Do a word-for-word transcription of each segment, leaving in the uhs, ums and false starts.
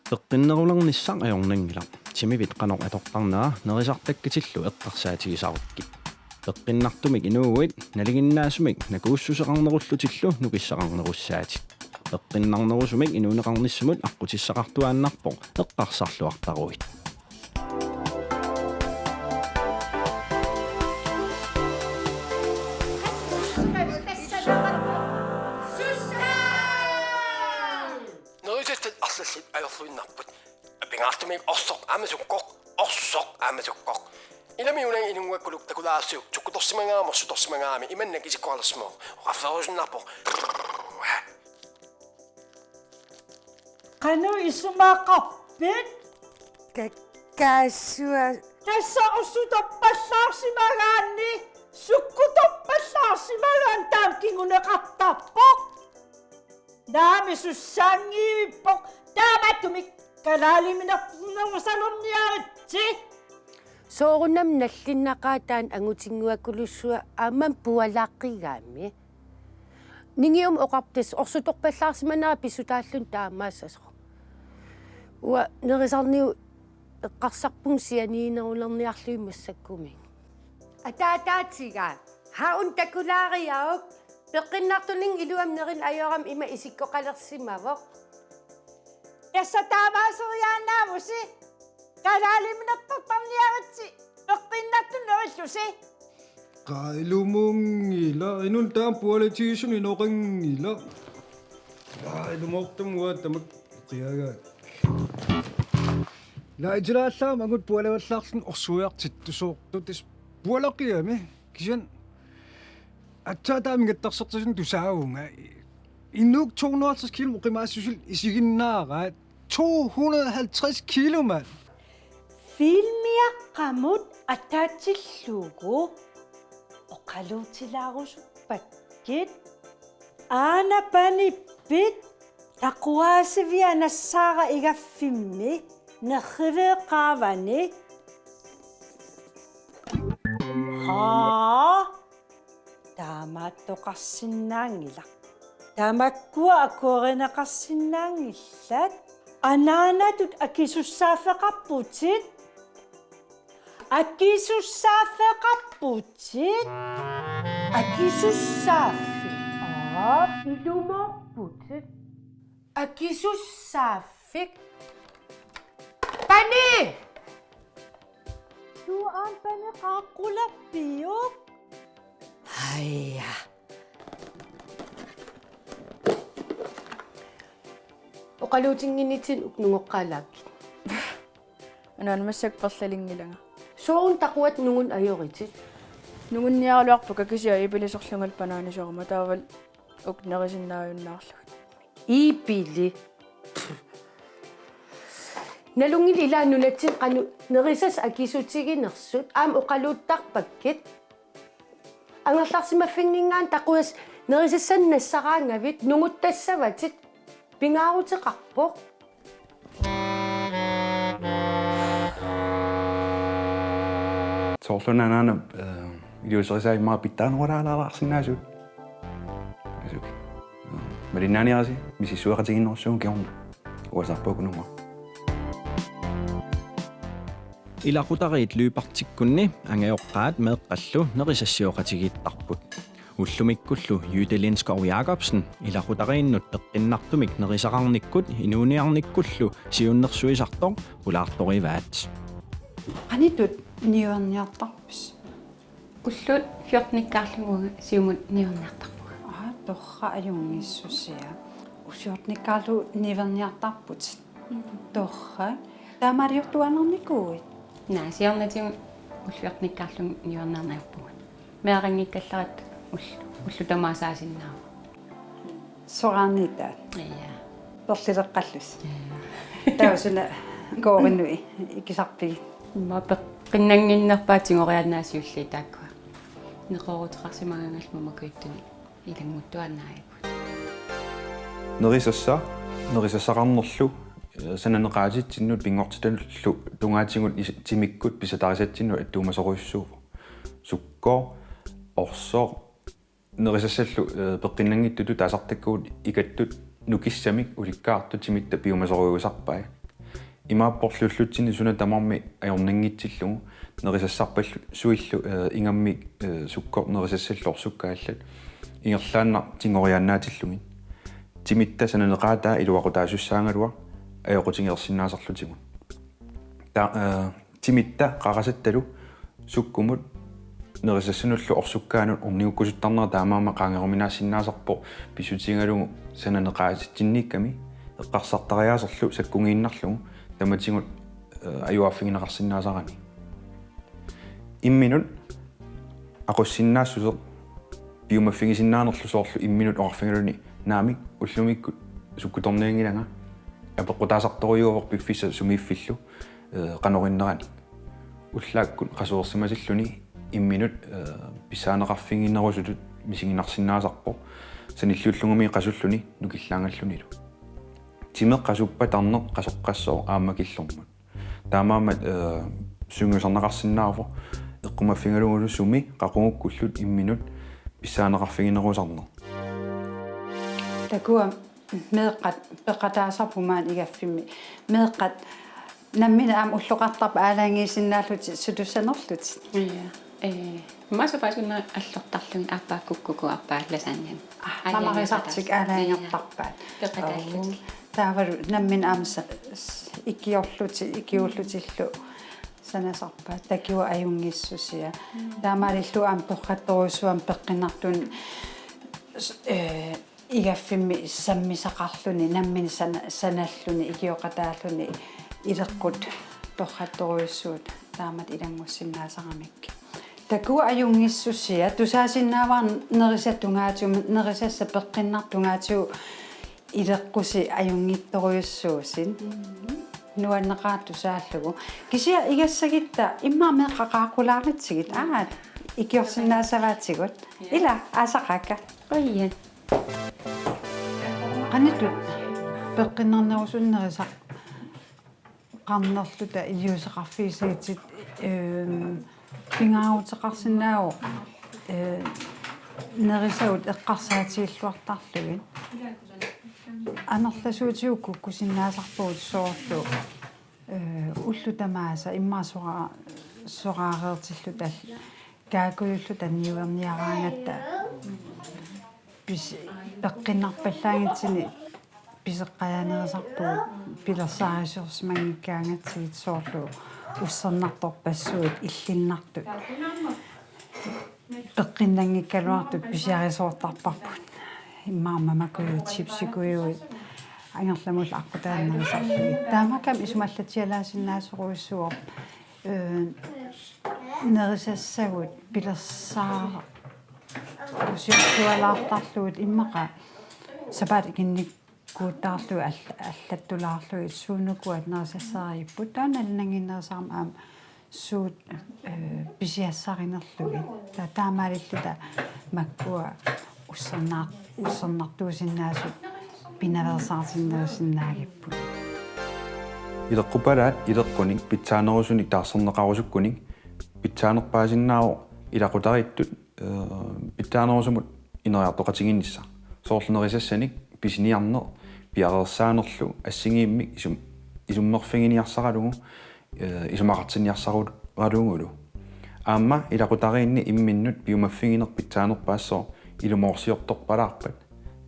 Peqqinnerulernissaq ajornanngilaq. Timivit qanoq atortarnera nerisartakkatillu eqqarsaatigisarukkit. Peqqinnartumik inuuguit nalinginnaasumik nakuussuseqarnerullutillu nukissaqarnerussaatit. Peqqinnarnerusumik inuuneqarnissamut aqqutissaqartuaannarpoq, eqqarsarluartaruit. Nerisassat arlallit ajorluinnarput. Pingaartumik orsoq aamma sukkoq, orsoq aamma sukkoq. Ilami una inunnguakkuluk takulaarsiuk sukkutorsimagaamik orsutorsimagaamik imannak isikkoqalersimavoq. Oqarfigerusunnarpoq. Qanoq isumaqarpit? Ka-, kaasua. Tassa orsutorpallaarsimagaanni, sukkutorpallaarsimagaanni taama kinguneqartarpoq. Naamisussaanngivippoq, taamaattumik kalaaliminernerusarniaritsi. Soorunami nallinnaqaaq taanna angutinnguakulussuaq aamma pualaqigami. Ningium oqarput tassa orsutorpallaarsimanera pissutaalluni taamaassasoq. Uanga nerisarniuk eqqarsarpunga sianiginerulerniarlugit massakkumik. Ataataatiga, ha una takulaariaruk, peqqinnartuninnga iluamik nerineq ajorami ima isikkoqalersimavoq. Tassa taamaaseriaannaavusi, kalaaliminertortarniaritsi, peqqinnartunik nerillusi. Qaa, ilumunngilaq, inunnut taama pualatigisumik inoqanngilaq. Qaa, ilumoortumik uanga tamakku qiagaat. Ila itilaallaammagut pualavallaarluni orsuiartittusoortut, tassa pualaqigami. Kisianni aatsaat taama ingattarsertitsineq tusaavunga. Inuk to hundrede og halvtreds kilo oqimaassusilu isiginnaaraat. To hundrede og halvtreds kilo, mand! Filmiaqqamut atatillugu oqaluutilaarusuppakka. Aana panippit, taquaasivia nassaara igaffimmi nerriveeqqaavani. Haa, taamaattoqarsinnaanngilaq. Tamakkua akuerineqarsinnaanngillat. Anaanatut akisussaaffeqarputit. Akisussaaffeqarputit. Akisussaaffik. Aap, ilumoorputit. Akisussaaffik. Pani! Tuu aamma Pani qaaqqulerpiuk? Aja. Oqaluutinnginnitsinnut uku nungoqqaalaakkit. Anaana massakkut perlalinngilanga. Sooruna taquatit nunguneq ajoritit? Nungunniaraluarpunga kisianni iipilisorlungalu banaanisoruma taavalu uku nerisinnaajunnaarlugit. Iipili. Nalunngilaq ilaa nunatsinni qanoq nerisassat akisutiginersut aamma oqaluuttarpakkit. Angerlarsimaffinnginngaanniit taquassat nerisassanik nassaraangavit nunguttassavatit, pingaaruteqarpoq. Soorlu una anaana, eh, iliuuserisaa immaqa pitsaanerulaalaarsinnaasut. Asuk. Malinnaaniarisi misissueqatigiinnerussuugut kingorna. Uasarpaa kunuma. Ilaqutariit Lyberthikkunni angajoqqaat meeqqallu nerisassioqatigiittarput. Ullumikkullu Jytte Lindskov Jacobsen ilaqutariinnut peqqinnartumik nerisaqarnikkut inuuniarnikkullu siunnersuisartoq pulaartorivaat. Qanittut niuerniartarpusi? Ullut fjortenikkaarlunga siumut niuerniartarpunga. Aa, torrak, ajunngissusia. Fjortenikkaarlugu niuerniartarputit. Mm. Torrak. Taamaaliortuaannarnikuuit? Naa, siornatigut ullut fjortenikkaarlunga niuerniarniarpunga. Meeraqanngikkallaratta ull-, ullut tamaasa aasinnaavugut. Soraarnittaat. Ja. Perlileqqallusi. Ja. Taava suna koorinnut ikisarpigit? Immaqa peqqinnannginnerpaat tigoriaannaasiulli taakkua. Neqerooruteqarsimagaangallu mamakujuttunik ilannguttuaannaajugut. Nerisassaq, nerisassaqarnerlu, eh, sananeqaatitsinnut pinngortitallu tungaatigut is-, timikkut pisatarisatsinnut attuumasorujussuuvoq. Sukkoq, orsoq, nerisassallu, eh, peqqinnanngitsutut taasartakkagut ikattut nukissamik ulikkaartut timitta piumasorujuusarpai. Imaapporluullutsinni suna tamarmi ajornanngitsillugu nerisassarpassuillu, eh, ingammik, eh, sukkut nerisassallu orsukkaallat ingerlaannaq tingoriaannaatillugit. Timitta sananeqaataa iluaqutaasussaagaluaq ajoqutigeersinnaasarlutigu. Ta-, eh, timitta qarasattalu sukkumut nerisassanullu orsukkaanut ornigukkusuttarnera taamaammat qaangeruminaassinnaasarpoq pissutigalugu sananeqaatitsinniikkami eqqarsartariaaserlu sakkugiinnarlugu tamatigut, eh, ajugaaffigineqarsinnaasarami. Imminut aqussinnaassuseq piumaffigisinnaanerlu soorlu imminut oqarfigaluni naamik ullumikkut sukkutornianngilanga apeqqutaasartorujuuvoq piffissaq sumiiffillu, eh, qanoq inneranik. Ullaakkut qasuersimasilluni imminut, eh, pissaaneqarfiginerusutut misiginarsinnaasarpoq sanilliullugumi qasulluni nukillaangallunilu. Timeq qasuppat tarneq qasoqqassooq aamma killormut. Taamaammat, eh, sungiusarneqarsinnaavoq eqqumaffigalugulu sumi qaqugukkullu imminut pissaaneqarfiginerusarneq. Takuuk meeqqat peqataasarput maani igaffimmi. Meeqqat nammineq aamma ulloqartarput aalajangiisinnaallutik sutussanerlutik. Ja. Eh, massakkut allortarlugit aappaa kukkuku aappaa lasagne. Ah, aalajangertarput. Mamarisartik aalajangertarpaat. Ja. Peqataallutik. Oo. Taavalu nammineq aamma sa-, s-, ikiorluti-, ikiuullutillu sanasarpaat takuuk ajunngissusia. Mm. Taamaalillugu aamma torrattorujussuuvoq aamma peqqinnartunik s-, eh, igaffimmi sammisaqarluni, nammineq sana-, sanalluni, ikioqataalluni, ileqqut torrattorujussuuvoq taamatut ilanngussinnaasaramikkit. Takuuk ajunngissusia, tusaasinnaavara nerisat tungaatigut, nerisassat peqqinnartut tungaatigut ileqqusi ajunngitsorujussuuvoq. Mm. Nuanneqaaq tusaallugu. Kisianni igassagutta immaqa meeqqat qaaqqulaaritsigit. Aa, ikiorsinnaasavaatigut. Ja. Ila, aasaqaakka. Qujan. Qanoq ittut peqqinnarnerusunik nerisaqarnerluta iliuuseqarfigissagitit, ehm, pingaaruteqarsinnaavoq, eh, nerisagut eqqarsaatigilluartarlugit. Amerlasuutigut kukkusinnaasarpugut soorlu, eh, ullut tamaasa immaqa sora-, soraareertilluta, kaakujulluta niuerniaraangatta pis-, peqqinnarpallaanngitsunik piseqqajaanerisarpugut pilersaarisiorsimanngikkaangatsigit soorlu ussernartorpassuit illinnartut. Peqqinnanngikkaluartut pisiarisoortarparput. Immaqa mamakujut, chipsikujuit, angerlamut aqqutaannerisarlugit. Taamaakkamik isumallatsialaasinnaasorujussuuvoq, eh, nerisassagut pilersaa-, usiorsualaartarlugit immaqa sapaatip ikinnikkuutaarlugit all-, allattulaarlugit suunuku nerisassagipput. Taanna nannginnerusarmat aamma suut, eh, pisiassarinerlugit. Ta-, taamaalilluta makkua ussernar-, ussernartuusinnaasut pinaveersaartinnerusinnaagipput. Ileqqupalaat ileqqunik pitsaanerusunik taarserneqarusukkunik pitsaanerpaasinnaavoq ilaqutariittut, eh, pitsaanerusumut ineriartoqatigiinnissaq. Soorlu nerisassanik pisiniarneq piareersaanerlu assigiimmik isum-, isummerfiginiarsaralugu, eh, isumaqartinniarsaralugulu. Aamma ilaqutariinni imminnut piumaffigineq pitsaanerpaassooq ilumoorsiortorpalaarpat,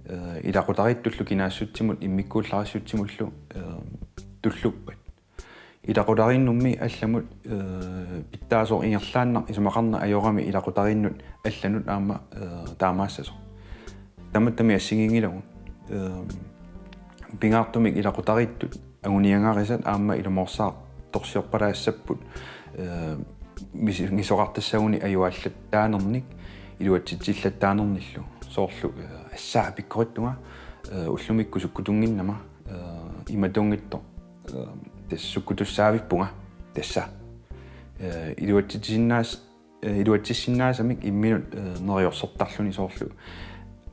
eh, ilaqutariittullu kinaassutsimut immikkuullarissutsimullu, eh, tulluppat. Ilaqutariinnummi allamut, eh, pitsaasoq ingerlaannaq isumaqarneq ajorami ilaqutariinnut allanut aamma, eh, taamaassasoq. Tamattami assigiinngilagut. Eh, pingaartumik ilaqutariittut anguniagarisat aamma ilumoorsaartorsiorpalaassapput, eh, misi-, misigisoqartassaguni ajuallattaanernik, iluatsitsillattaanernillu. Soorlu, eh, assaa pikkorittunga, eh, ullumikkut sukkutunnginnama, eh, imatunngitsoq, eh, tassa sukkutussaavippunga tassa. Eh, iluatsitsisinnaas-, eh, iluatsissinnaasamik imminut, eh, neriorsortarluni soorlu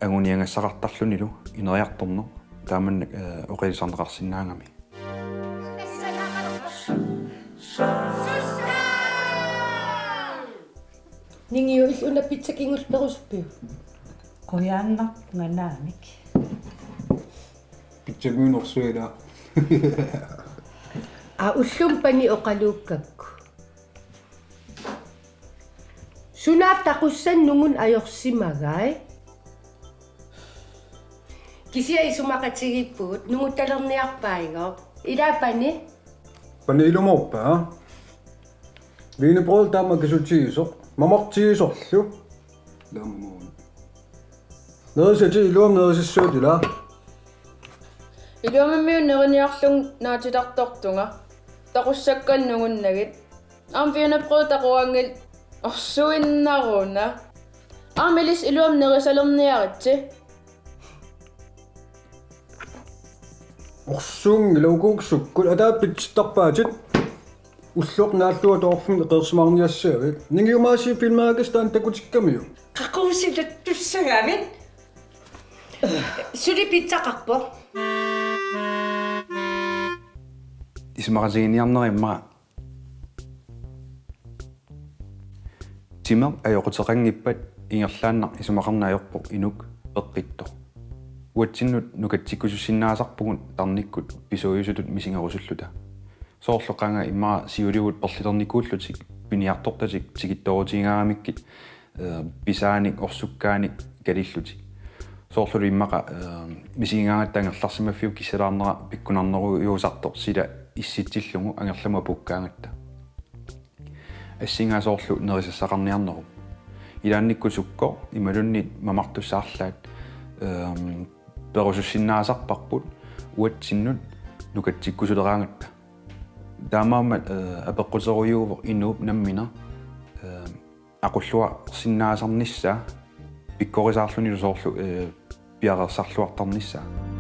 anguniagassaqartarlunilu ineriartorneq taamannak, eh, oqilisarneqarsinnaagami. Ningiu, illit una pizza kingullerpit perusuppiuk? Qujanartumik naamik. Timiunersuila. Aa, ullumi pani oqaluukkakku. Sunaaffa taqussani nunguneq ajorsimagai? Kisianni isumaqatigiippugut, nunguttalerniarpaagiga. Ilaa pani? Pani ilumoorpaa? Wienerbrød taama kisutigisoq. Mamartigisorlu. Laamamuun. Nerisatit iluamik nerisassuutit ilaa. Iluamimmiut neriniarlunga naatitartortunga. Taqussakka nungunnagit. Aamma wienerbrød taquanngilaq orsuinnaruna. Aamma ilissi iluamik nerisalerniaritsi. Orsuunngilaq, ukuukkut sukkut, ataapitsittarpaatit. Ulloq naallugu atuarfimmi eqeersimaarniassaavit. Ningiumaasiit filmaagastaan takutikkamiuk. Qaqugu silattussagavit? Suli pitsaqarpoq. Isumaqatiginiarnerit immaqa. Timeq ajoquteqanngippat ingerlaannaq isumaqarneq ajorpoq inuk peqqittoq. Uatsinnut nukatsikkusussinnaasarpugut tarnikkut pisuujusutut misigerusulluta. Soorlu qanga immaqa siuligut perlilernikuullutik piniartortatik tikittoorutigingaaramikkit, eh, pisaanik orsukkaanik kalillutik. Soorlu immaqa, eh, misigigaangatta angerlarsimaffiup kissalaarnera pikkunarnerujuusartoq sila issitsillugu angerlamut apuukkaangatta. Assinga soorlu nerisassaqarniarnerup. Ilaannikkut sukkoq imaluunniit mamartussat arlaat, ehm, perusussinnaasarparput uatsinnut nukatsikkusuleraangatta. Taamaammat, eh, apeqquterujuuvoq inuup nammineq, eh, aqulluarsinnaasarnissaa pikkorisaarlunilu soorlu, eh, piareersarluartarnissaa.